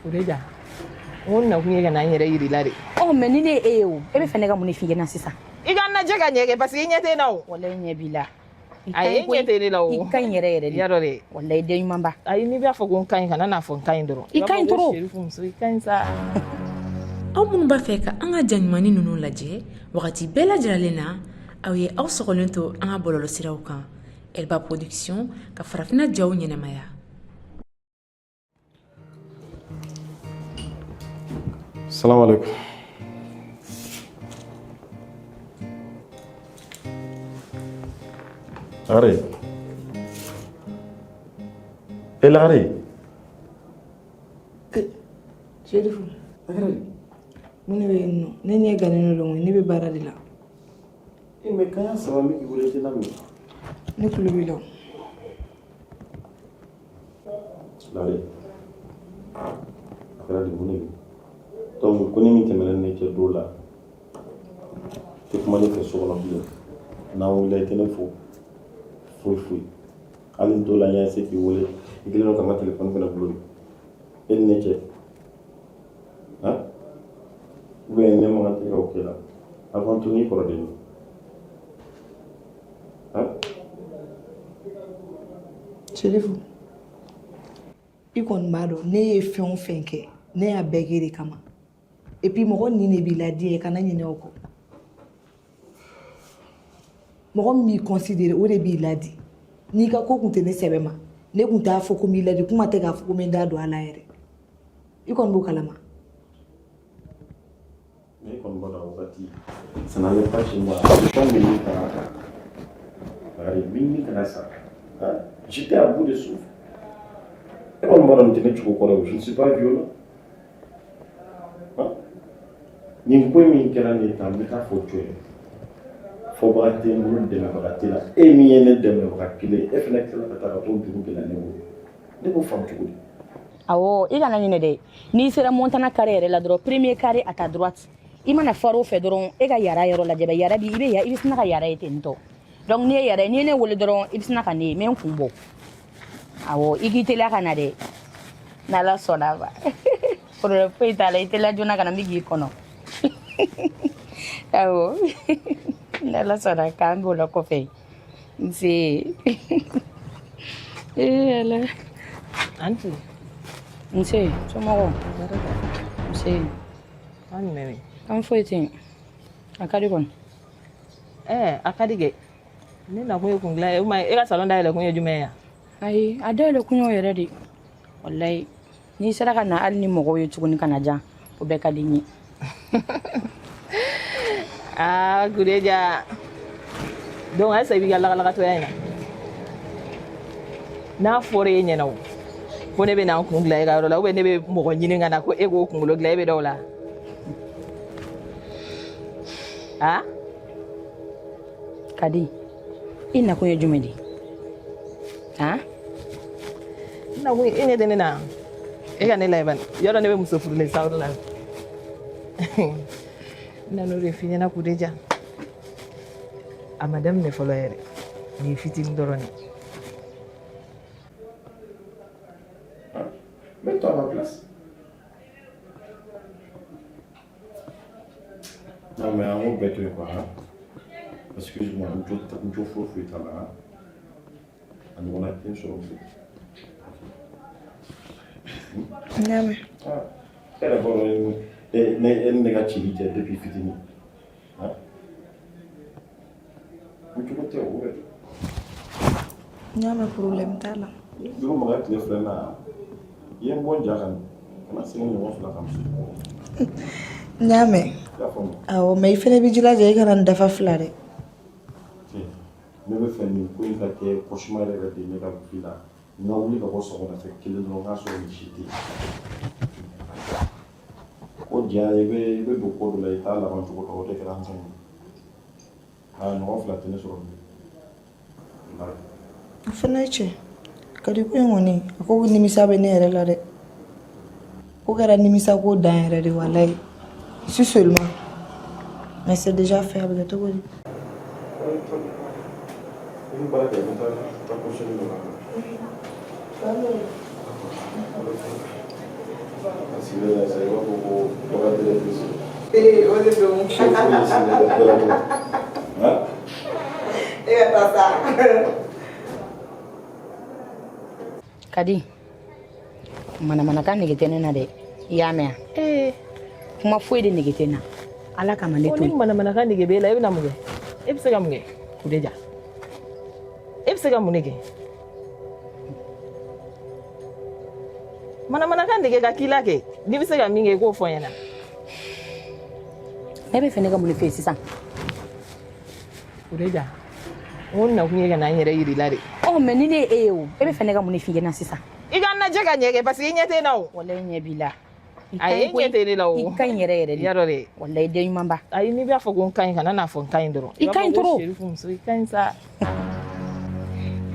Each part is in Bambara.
Kureja n ko n nakun ye ka na n yɛrɛ yir'i la de. Ɔ mais ni ne ye e ye o, e bɛ fɛ ne ka mun de f'i ɲɛna sisan? I ka n lajɛ ka ɲɛ kɛ, parce que i ɲɛ tɛ n na o. Walayi, ɲɛ b'i la. Ayi, e ɲɛ tɛ ne la o. I ka ɲi yɛrɛ yɛrɛ de. Y'a dɔn dɛ. Walayi, den ɲumanba. Ayi, n'i b'a fɔ ko n ka ɲi, kana n'a fɔ n ka ɲi dɔrɔn. I ka ɲi trop. Serifu muso, i ka ɲi sa. Aw minnu b'a fɛ ka an ka ja ɲumanni ninnu lajɛ wagati bɛɛ lajɛlen na, aw ye aw sɔgɔlen to an ka bɔlɔlɔsiraw kan, Elba Production ka farafinna jaw ɲɛnamaya. Salam alaikum. Lagare. Eh Lagare. Serifu. Lagare. Mun de bɛ yen nɔ? Ne ɲɛ gannen don, ne bɛ baara de la. Eh mais kanɲɛ 3 n bɛ k'i wele, i tɛ laminɛ. Ne tulo b'i la. Lagare. A kɛra di, mun de bɛ? Donc ko ni min tɛmɛna ne cɛ don la, i tɛ kuma ne fɛ so kɔnɔ bilen. N'an wulila, i tɛ ne fo foyi foyi. Hali don la, n y'a essayé k'i wele, i kɛlen don ka n ka téléphone fana bloqué. E ni ne cɛ. Han? Ou bien ne man kan tɛ ka o kɛ la. Avant tout, n'i kɔrɔ de ye. Han? Serifu, i kɔni b'a dɔn ne ye fɛn o fɛn kɛ, ne y'a bɛɛ kɛ de kama. Et puis mɔgɔ nin de b'i ladi ye, kana ɲinɛ o kɔ. Mɔgɔ min b'i considéré, o de b'i ladi. N'i ka ko kun tɛ ne sɛbɛ ma, ne kun t'a fɔ ko n b'i ladi, kuma tɛ k'a fɔ ko n bɛ n da don a la yɛrɛ. I kɔni b'o kalama. Ne kɔni b'a dɔn a wagati, ça n'allait pas chez moi. Fɛn min bɛ kana kan. Lagare, min kana sa. Hein? J'étais à bout de souffle. E kɔni b'a dɔn nin tɛ ne cogo kɔrɔ ye. Je ne suis pas violent. Hein? Nin ko min kɛra nin ye tan, n bɛ taa fɔ jɔn ye? Fɔbaga tɛ n bolo, dɛmɛbaga tɛ la. E min ye ne dɛmɛbaga kelen, e fana tilala ka taa ka t'o juru gɛlɛya ne bolo. Ne b'o faamu cogo di? Awɔ, i kana ɲinɛ dɛ. N'i sera Montana carré yɛrɛ la dɔrɔn, premier carré à ta droite, i mana far'o fɛ dɔrɔn, e ka yara yɔrɔ lajɛ bɛ yara bi, i bɛ i bɛ sina ka yara ye ten tɔ. Donc n'i ye yara ye, n'i ye ne wele dɔrɔn, i bɛ sina ka ne ye, n bɛ n kun bɔ. Awɔ, i k'i teliya ka na dɛ, n'Ala sɔnna ma. Problème foyi t'a la, i teliya joona ka na, n bɛ k'i kɔnɔ. Awɔ, n'Ala sɔnna, k'an b'o la kɔfɛ. Nse, ee Ala. Anti. Nse, somɔgɔw? Nse. An jumɛn bɛ? An foyi tɛ yen. A ka di kɔni. Ɛɛ, a ka di kɛ. Ne nakun ye kun dilan ye. O tuma, e ka salon dayɛlɛ kun ye jumɛn ye? Ayi, a dayɛlɛ kun y'o yɛrɛ de. Walayi, n'i sera ka na hali ni mɔgɔw ye tuguni ka na jan, o bɛɛ ka di n ye. Aa, Kureja. Donc halisa i b'i ka lagalakatɔya in na. N'a fɔra e ɲɛna o ko ne bɛ na n kun dilan e ka yɔrɔ la, ou bien ne bɛ mɔgɔ ɲini ka na ko e k'o kunkolo dilan, e bɛ da o la? A? Kadi, i nakun ye jumɛn de ye? Han? N nakun, e ɲɛ tɛ ne na? E ka ne lajɛ bani. Yɔrɔ ne bɛ muso furulen sawura la. N nan'o de f'i ɲɛna, Kureja. A ma daminɛ fɔlɔ yɛrɛ. Nin ye fitinin dɔrɔn de. Mets-toi à ma place. Non mais an k'o bɛɛ to yen quoi, hein? Excuse-moi, n jo foyi foyi t'a la, hein? A ɲɔgɔnna tɛ n sɔrɔ bilen. N y'a mɛn. Ah, e yɛrɛ b'a dɔn e ni ne ka cili cɛ depuis fitinin. Hein? N cogo tɛ o bɛ. N y'a mɛn, problème t'a la. Dugu maga tile 2 na, i ye n bɔ n ja kan, kana segin ɲɔgɔn fila kan. N y'a mɛn. I y'a faamu? Awɔ, mais i fana b'i jilaja, i kana nin dafa fila dɛ. Ne bɛ fɛ nin ko in ka kɛ cauchemar yɛrɛ de ye ne ka vie la. N ka wuli ka bɔ sɔgɔmada fɛ kelen dɔrɔn, n k'a sɔrɔ nin si tɛ yen. Ko diya, i bɛ don ko dɔ la, i t'a laban cogo dɔn, o de kɛra n ta ye. Aa, ɲɔgɔn fila tɛ ne sɔrɔ bilen. Walahi. O fana ye tiɲɛ. Kadi, ko in kɔni, a ko nimisa bɛ ne yɛrɛ la dɛ. Ko kɛra nimisa ko dan yɛrɛ de, walayi. Si seulement. Mais c'est déjà fait, a bɛ kɛ cogo di? I bɛ baara kɛ, n bɛ taa conseil dɔ la. A sigilen na sisan i b'a fɔ ko bagan directrice. Ee, o de don. Chef de sigilen bɛ bɛɛ la. Han? E ka taa sa. Kadi, manamanakan nege tɛ ne na dɛ, i y'a mɛn wa? Ee. Kuma foyi de nege tɛ n na, Ala kama ne to Ni yen. manamanakan nege b'e la, e bɛna mun kɛ? E bɛ se ka mun kɛ? Kudeja, e bɛ se ka mun de kɛ? Manamanakan nege ka k'i la kɛ, n'i bɛ se ka min kɛ, i k'o fɔ n ɲɛna. Ne bɛ fɛ ne ka mun de fɛ sisan? Kudeja, n ko n nakun ye ka na n yɛrɛ yir'i la de. Ɔ, mais ni ne ye e ye o, e bɛ fɛ ne ka mun de f'i ɲɛna sisan? I ka n lajɛ ka ɲɛ kɛ, parce que i ɲɛ tɛ n na o. Walayi, ɲɛ b'i la. Ayi, e ɲɛ tɛ ne la o. I ka ɲi yɛrɛ yɛrɛ de. Yarɔ dɛ. Walayi, den ɲumanba. Ayi, n'i b'a fɔ ko n ka ɲi, kana n'a fɔ n ka ɲi dɔrɔn. I ka ɲi trop. Serifu muso, i ka ɲi sa.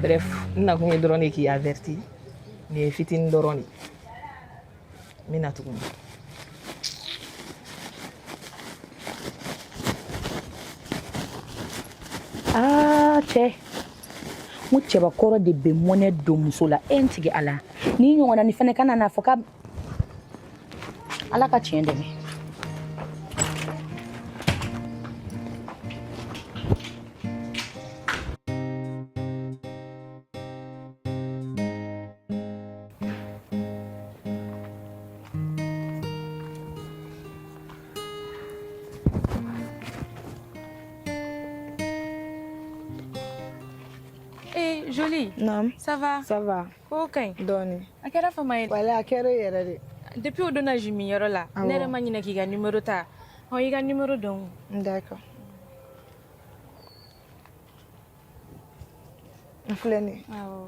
Bref, n nakun ye dɔrɔn de k'i averti. Nin ye fitinin dɔrɔn de. N bɛ na tuguni. Aa cɛ, n ko cɛbakɔrɔ de bɛ mɔnɛ don muso la. E n tigi Ala, n'i ɲɔgɔnna ni fana kana n'a fɔ ka Ala ka tiɲɛ dɛmɛ. Eh, Jolie. Naam. Ça va? Ça va. Ko ka ɲi. Dɔɔni. A kɛra fama ye. Wala, a kɛra e yɛrɛ de. Depuis o donna jumi yɔrɔ la, Awɔ. ne yɛrɛ ma ɲinɛ k'i ka numéro ta. Ɔ, i ka numéro dɔn. D'accord. N filɛ nin ye. Awɔ.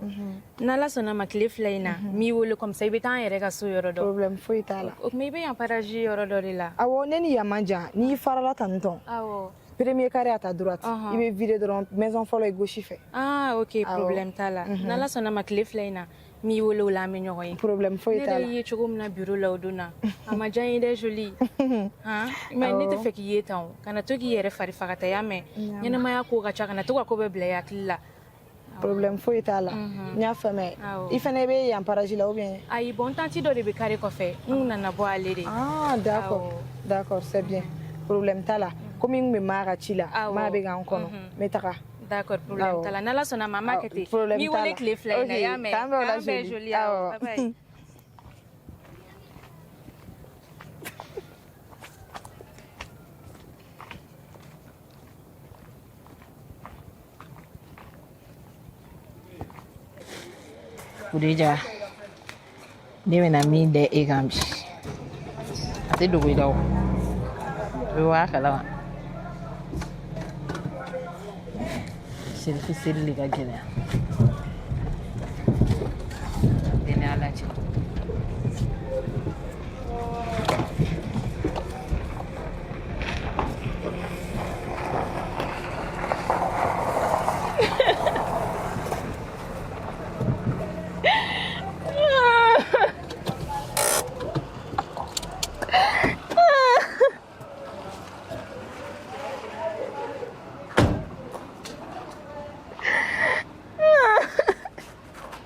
N'Ala sɔnna ma, tile 2 in na, n b'i wele, comme ça i bɛ taa an yɛrɛ ka so yɔrɔ dɔn. Problème foyi t'a la. O tuma i bɛ yan parage yɔrɔ dɔ de la. Awɔ, ne ni yan man jan. N'i farala tantɔn. Awɔ. Premier carré à ta droite. Ɔhɔn. I bɛ virer dɔrɔn, maison fɔlɔ ye gauche fɛ. Ah, ok, Awɔ. problème t'a la. N'Ala sɔnna ma, tile 2 in na, n b'i wele, o la an bɛ ɲɔgɔn ye. Problème foyi Ne t'a yɛrɛ la. y'i ye cogo min na bureau la o don na, a ma diya n ye dɛ, Jolie. Han? Mais ne tɛ fɛ k'i ye tan o. Kana to k'i yɛrɛ fari faga ta, i y'a mɛn. Ɲɛnamaya ko ka ca, kana to ka ko bɛɛ bila i hakili la. Problème foyi t'a la. N y'a faamuya. Awɔ. I fana bɛ yan parage la ou bien? Ayi, bon, tantie dɔ de bɛ carré kɔfɛ. N nana bɔ ale de. Ah, d'accord. Awɔ. D'accord, c'est bien. Problème t'a la. Komi n kun bɛ maa ka ci la, Awɔ. maa bɛ ka n kɔnɔ. N bɛ taga. D'accord, problème Awɔ. t'a la. N'Ala sɔnna ma, an b'a kɛ ten. Problème N b'i t'a wele la. tile 2 in na, i y'a Ok, mɛn. k'an bɛn o la K'an bɛn Jolie. Jolie, awɔ. Awɔ. Bye bye. Kudeja, ne bɛna min da e kan bi, a tɛ dogo i la o. I bɛ bɔ a kalama. Serifu seli de ka gɛlɛya. Bɛɛ ni Ala cɛ.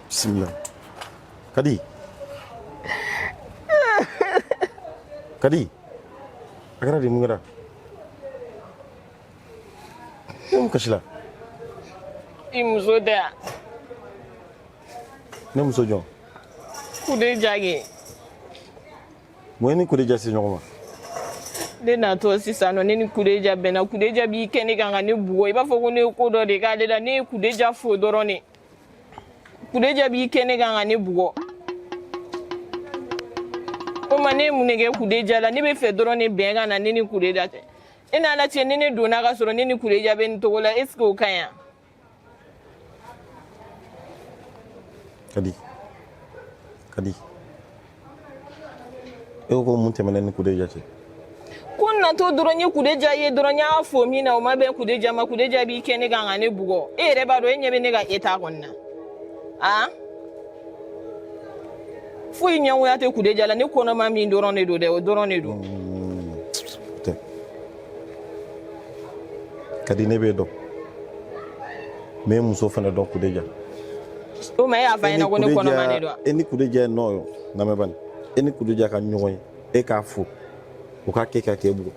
Bismillah. Kadi. Kadi. A kɛra di, mun kɛra? E mun kasi la? I muso tɛ yan? Ne muso jɔn? Kudeja kɛ. Mun ye ni Kudeja se ɲɔgɔn ma? Ne natɔ sisan nɔ, ne ni Kudeja bɛnna. Kudeja b'i kɛ ne kan ka ne bugɔ, i b'a fɔ ko ne ye ko dɔ de k'ale la. Ne ye Kudeja fo dɔrɔn de. Kudeja b'i kɛ ne kan ka ne bugɔ. O ma, ne ye mun de kɛ Kudeja la? Ne bɛ fɛ dɔrɔn de bɛn ka na ne ni Kudeja cɛ. E n'Ala cɛ, ni ne donna ka sɔrɔ ne ni Kudeja bɛ nin cogo la, est ce que o ka ɲi wa? Kadi. Kadi. E ko ko mun tɛmɛna ni Kudeja cɛ? Ko n natɔ dɔrɔn, n ye Kudeja ye dɔrɔn, n y'a fo min na, o ma bɛn Kudeja ma. Kudeja b'i kɛ ne kan ka ne bugɔ. E yɛrɛ b'a dɔn, e ɲɛ bɛ ne ka état kɔni na. A foyi ɲɛngoya tɛ Kudeja la, ne kɔnɔma min dɔrɔn de don dɛ, o dɔrɔn de don. Tɛ. Kadi, ne b'e dɔn. N bɛ muso fana dɔn, Kudeja. O ma, e y'a fɔ a ɲɛna ko ne kɔnɔma de don wa? E ni Kudeja ye nɔ ye, lamɛn bani. E ni Kudeja ka ɲɔgɔn ye, e k'a fo, o k'a kɛ ka k'e bugɔ.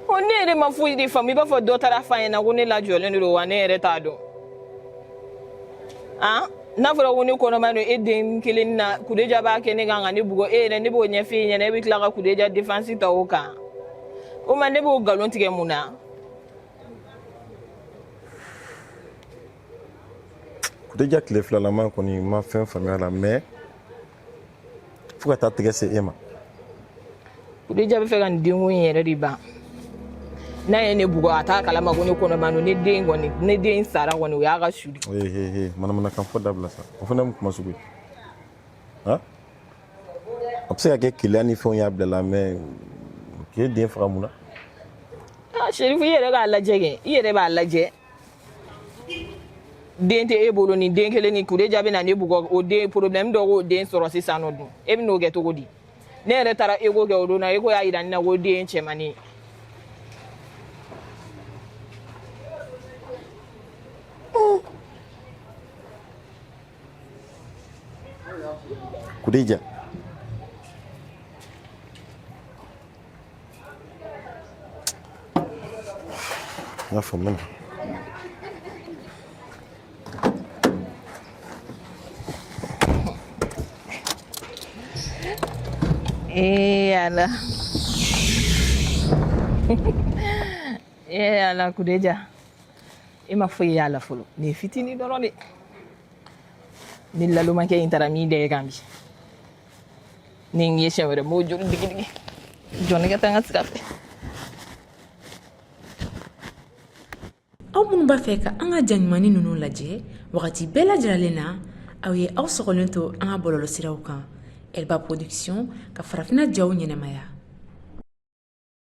O ne yɛrɛ ma foyi de faamu, i b'a fɔ dɔ taara f'a ɲɛna ko ne lajɔlen de don wa, ne yɛrɛ t'a dɔn. Han, n'a fɔra ko ne kɔnɔma don e den kelen na, Kudeja b'a kɛ ne kan ka ne bugɔ, e yɛrɛ ne b'o ɲɛfɔ e ɲɛna, e bɛ tila ka Kudeja défense ta o kan. O ma ne b'o nkalon tigɛ mun na? Kudeja tile filalama kɔni n ma fɛn faamuya la, mais fo ka taa tigɛ se e ma. Kudeja bɛ fɛ ka nin denko in yɛrɛ de ban. N'a ye ne bugɔ, a t'a kalama ko ne kɔnɔma don. Ne den kɔni, ne den sara kɔni, o y'a ka su de. He he he, manamanakan fɔ dabila sa. O fana ye mun kuma sugu ye? Han, a bɛ se ka kɛ keleya ni fɛnw y'a bila la, mais k'e den faga mun na? Ah Serifu, i yɛrɛ k'a lajɛ kɛ, i yɛrɛ b'a lajɛ. Den tɛ e bolo, nin den kelen ni Kudeja bɛ na ne bugɔ, o den problème dɔ k'o den sɔrɔ sisan nɔ dun, e bɛ n'o kɛ cogo di? Ne yɛrɛ taara écho kɛ o don na, écho y'a yira ne na ko den ye cɛmannin ye. Kudeja n y'a faamu na. Ee Ala, ee Ala, Kudeja, e ma foyi y'a la fɔlɔ, nin ye fitinin dɔrɔn de. Ni lalomakɛ in taara min da e kan bi, ni n ye siɲɛ wɛrɛ, n b'o joli digi digi. Jɔ ne ka taa n ka sira fɛ. Aw minnu b'a fɛ ka an ka ja ɲumannin ninnu lajɛ wagati bɛɛ lajɛlen na, aw ye aw sɔgɔlen to an ka bɔlɔlɔsiraw kan, Elba Production ka farafinna jaw ɲɛnamaya.